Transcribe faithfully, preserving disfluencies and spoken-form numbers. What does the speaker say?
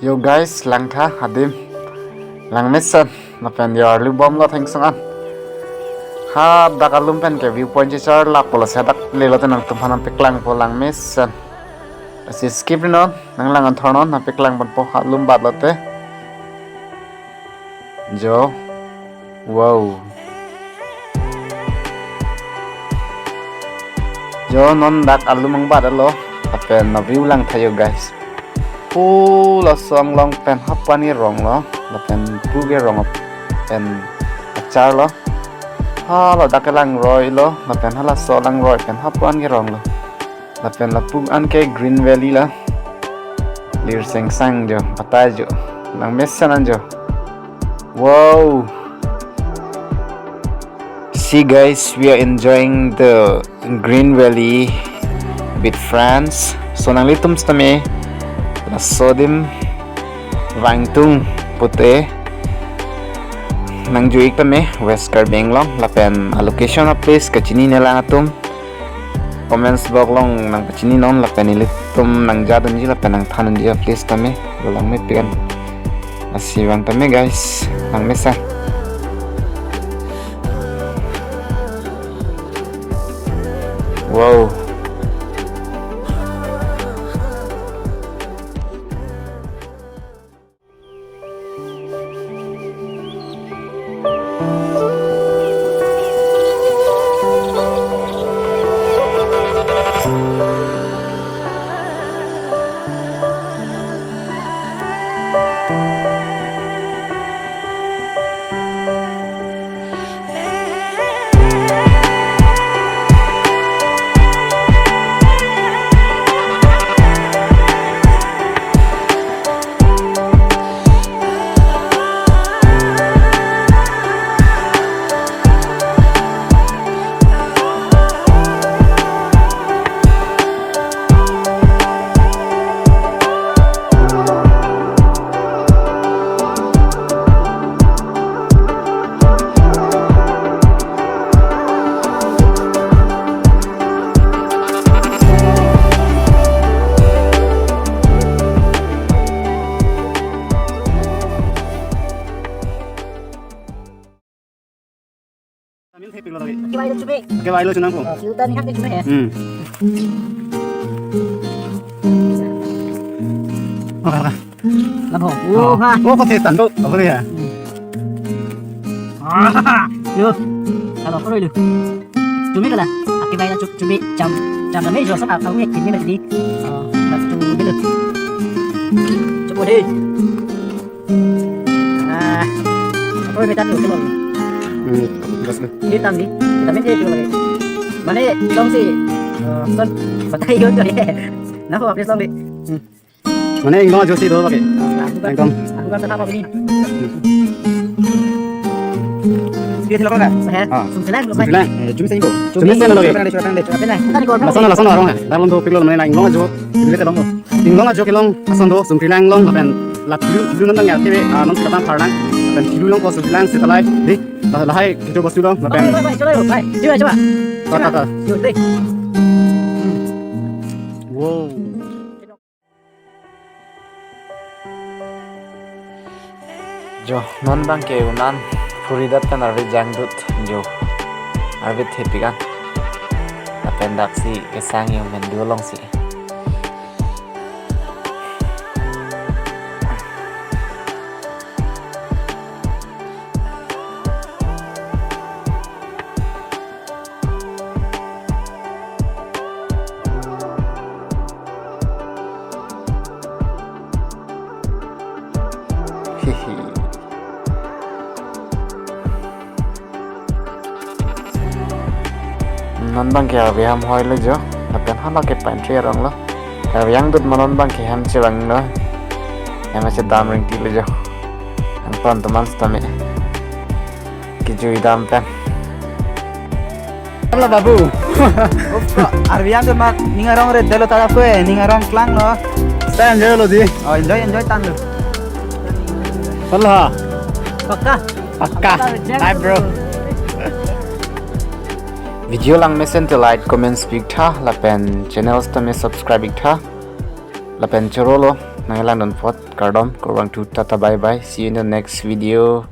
Yo guys, langtha adim. Langmesen. Lapen yo arlu bomlo thengsong an. Hadak alum pen ke viewpoint chechar lap pulo, hadak lelo te nangtumphan nangpaklangpo langmesen. Lasi skip ri non, nanglang-an thor non, nangpaklang ponpo ha alum bat lote. Jo. Wow. Jo non dak alum angbat lo. Lapen na view langtha yo guys. Pu laso anglong pen hapu-an kerong lo. Lapen pu kerong pen achar lo. Hala dak kelang roi lo. Lapen halaso lang roi pen hapu-an kerong lo. Lapen lapu-an ke Green Valley la. Lir sengsang jo, batai jo. Langmesen an jo. Wow. See guys, we are enjoying the Green Valley with friends. So nanglitum sitame laso adim vangtung pute nangjui-ik tame West Karbi Anglong lapen a location a place kachinine lang atum comments box along nangpachini non lapen ilitum nangjadunji lapen nangthandunji a place tame lo langmepik an. Lasi vang tame guys, langmesen. Wow. Amin thepik lo lagi. Kibai lo chubi. Kibai lo chunang ko. Siu ta ni hak de chubi. Hmm. Oke, oke. Labo. Oh, ha. Oh, kok setan tuh. Apa nih ya? Ah. Yo. Kalau apa dulu? Chubi kala. Akibai lo chubi. Cham, cham kami jual sama. Aku ni kini masih di. Oh, masih chubi dulu. Chubi deh. Ah, apa yang kita tuh, tuh? Hmm, jelas deh. Ini tang di, kita main dia juga lagi. Mana tong si, eh, son, batai yun tuh ya. Nah, aku update tong di. Hmm. Mana inglong ajo si do lagi? Nah, aku kan, inglong. Aku kan sahab ini. Dia silakan kan? Saya. Ah. Sumsilang, sumsilang. Eh, cumi sih, Bu. Cumi. Cumi sih lagi. Silakan deh, silakan deh. Silakan deh. Lason, lason orang ya. Dalam tuh pikir lo mana inglong ajo. Ini kita dong. Inglong ajo kelong ason do, Sungkri Langlong lapen la thilu, thilu non tang ya, T V, ah, non si katang parnang, lapen thilu long ko Sungkri Lang si talai, di, la, lahai, kito bostu dong, lapen. Bye, bye, bye, chalo, bye. Coba, coba. Ta, ta, ta. Yuk, deh. Wow. Jo, non bang ke unan phuridat pen arve jangdut, jo. Arve thepik an. Lapen dak si kesang yung mendu along si. Hihi. Non bang ke arve hem hoi lo jo. Lapen hala ke pantry arong lo. Arve jangdut ma non bang ke hem chevang lo. Hem chedam ring ti lo jo. Anton teman sitame. Kejui dam pen. Halo, Babu. Opa, arve jangdut ma ning arong ret dolo tadap ko, eh, ning arong klang lo. Stay enjoy lo di. Oh, enjoy, enjoy tang lo. Halo ha. Pakka. Pakka. Pakka, reject. Bye, bro. Video langmesen te like, comments piktha, lapen channels tame subscribe piktha. Lapen choro lo, nangkelang dun apot kardom, kurvangthu, tata bye bye, see you in the next video.